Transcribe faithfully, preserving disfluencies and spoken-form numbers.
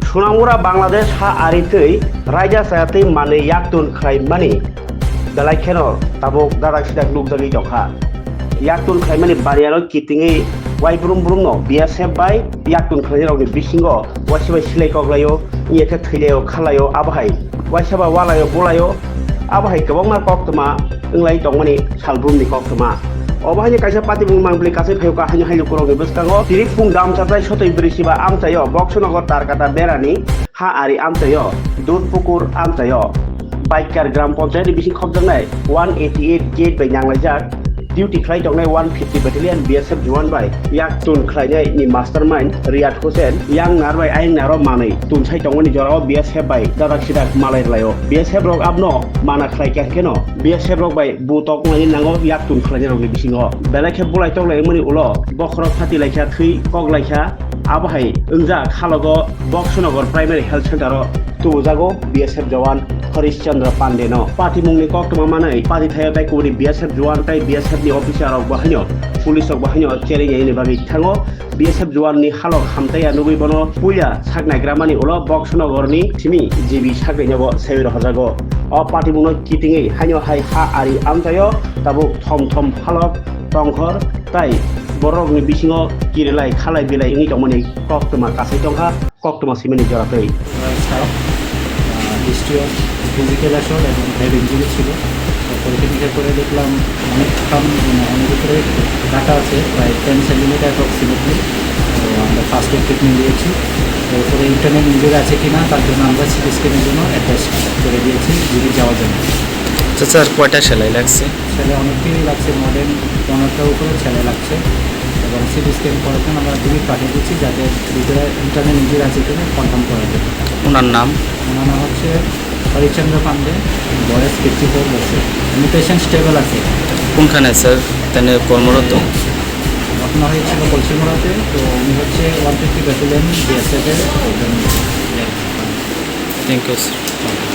Sunamura Bangladesh ha ari twi raida chaya twi manwi yaktun khlaimani belai kheno tabuk dadak sidak nukjagwi tongkha. Yaktun khlaimani bariano kitingwi wai brum brumno B S F bai yaktun khlainai rokni bisingo waisa bai silai koklaio, wngya khe thwilaio, khalaio, abo hai waisa ba walaio, bulaio, abo hai kwbangma koktwma wnglai tongmani salbrumni koktwma. Obo haino kaisa patibung mangbwlwi kasai phaio ka haino haino kurokni bwskango tiripung damchatai sotwi brwi siba amchaio Boksonogor Tarkata berani ha ari amchaio Dudpukur amchaio Baikkar Gram Panchayat ni bising khopjaknai one eighty eight gate bai nanglaijak duty khlai tongnai one fifty Battalion B S F juan bai yaktun khlainai ni mastermind Riyad Hussain yang nar bai ayang naro manwi tunsai tongmani jorao B S F bai dadak sidak malai rwlaio. B S F rok abno mana khlai kha hwnkhe no B S F rok bai butok wnglaini nango yaktun khlainai rokni bisingo. Belai khe bulai tok lai wngmani ulo bokhorok phati lai kha, thwi kok lai kha. Abo hai wngjak halogo Boksonogor Primary Health Center o tubujago B S F jawan Harish Chandra Pande no. Patimungni koktwma manwi patithaio tei kubuni B S F jawan tei B S F ni officer rok bo haino police rok bo haino cherengyaini bagwi thango. B S F jawan ni halok hamtaiya nugwi bono puila sak naigramani ulo Boksonogor ni simi G B sak nainabo saiwi rohorjago. O patimungno kitingwi haino hai ha ari amchaio tabuk thom thom phalok tongkhor tai borokni bisingo kirilai khalai bilai wngwi tongmani koktwma kasai tongkha, koktwma simini joratwi. History of physical assault এবং head injury ছিল। তো পরীক্ষা নিরীক্ষা করে দেখলাম অনেক কাম, মানে, অনেক উপরে কাটা আছে, প্রায় টেন সেন্টিমিটার অ্যাপ্রক্সিমেটলি। তো আমরা ফার্স্ট এড ট্রিটমেন্ট দিয়েছি। এরপরে ইন্টারনাল ইঞ্জুরি আছে কিনা তার জন্য আমরা সিটি স্ক্যানের জন্য অ্যাটাচ করে দিয়েছি, যদি যাওয়া যায়। তো স্যার, কয়টা সেলাই লাগছে? সেলাই অনেকটাই লাগছে, মডার্ন পনেরোটার উপরে সেলাই লাগছে। এবং সিটি স্ক্যান করার জন্য আমরা টিকিট পাঠিয়ে দিচ্ছি, যাতে ভিতরে ইন্টারনাল ইঞ্জুরি আছে কিনা কনফার্ম করা যাবে। ওনার নাম? ওনার নাম হচ্ছে হরিচন্দ্র পান্ডে, বয়স ফিফটি ফোর বছর। উনি পেশেন্ট স্টেবল আছে। কোনখানে স্যার? তাহলে কর্মরত? ঘটনা হয়েছিল কলসিমুড়াতে, তো উনি হচ্ছে ওয়ান ফিফটি ব্যাটালিয়ন বিএসএফ এর একজন। Thank you sir.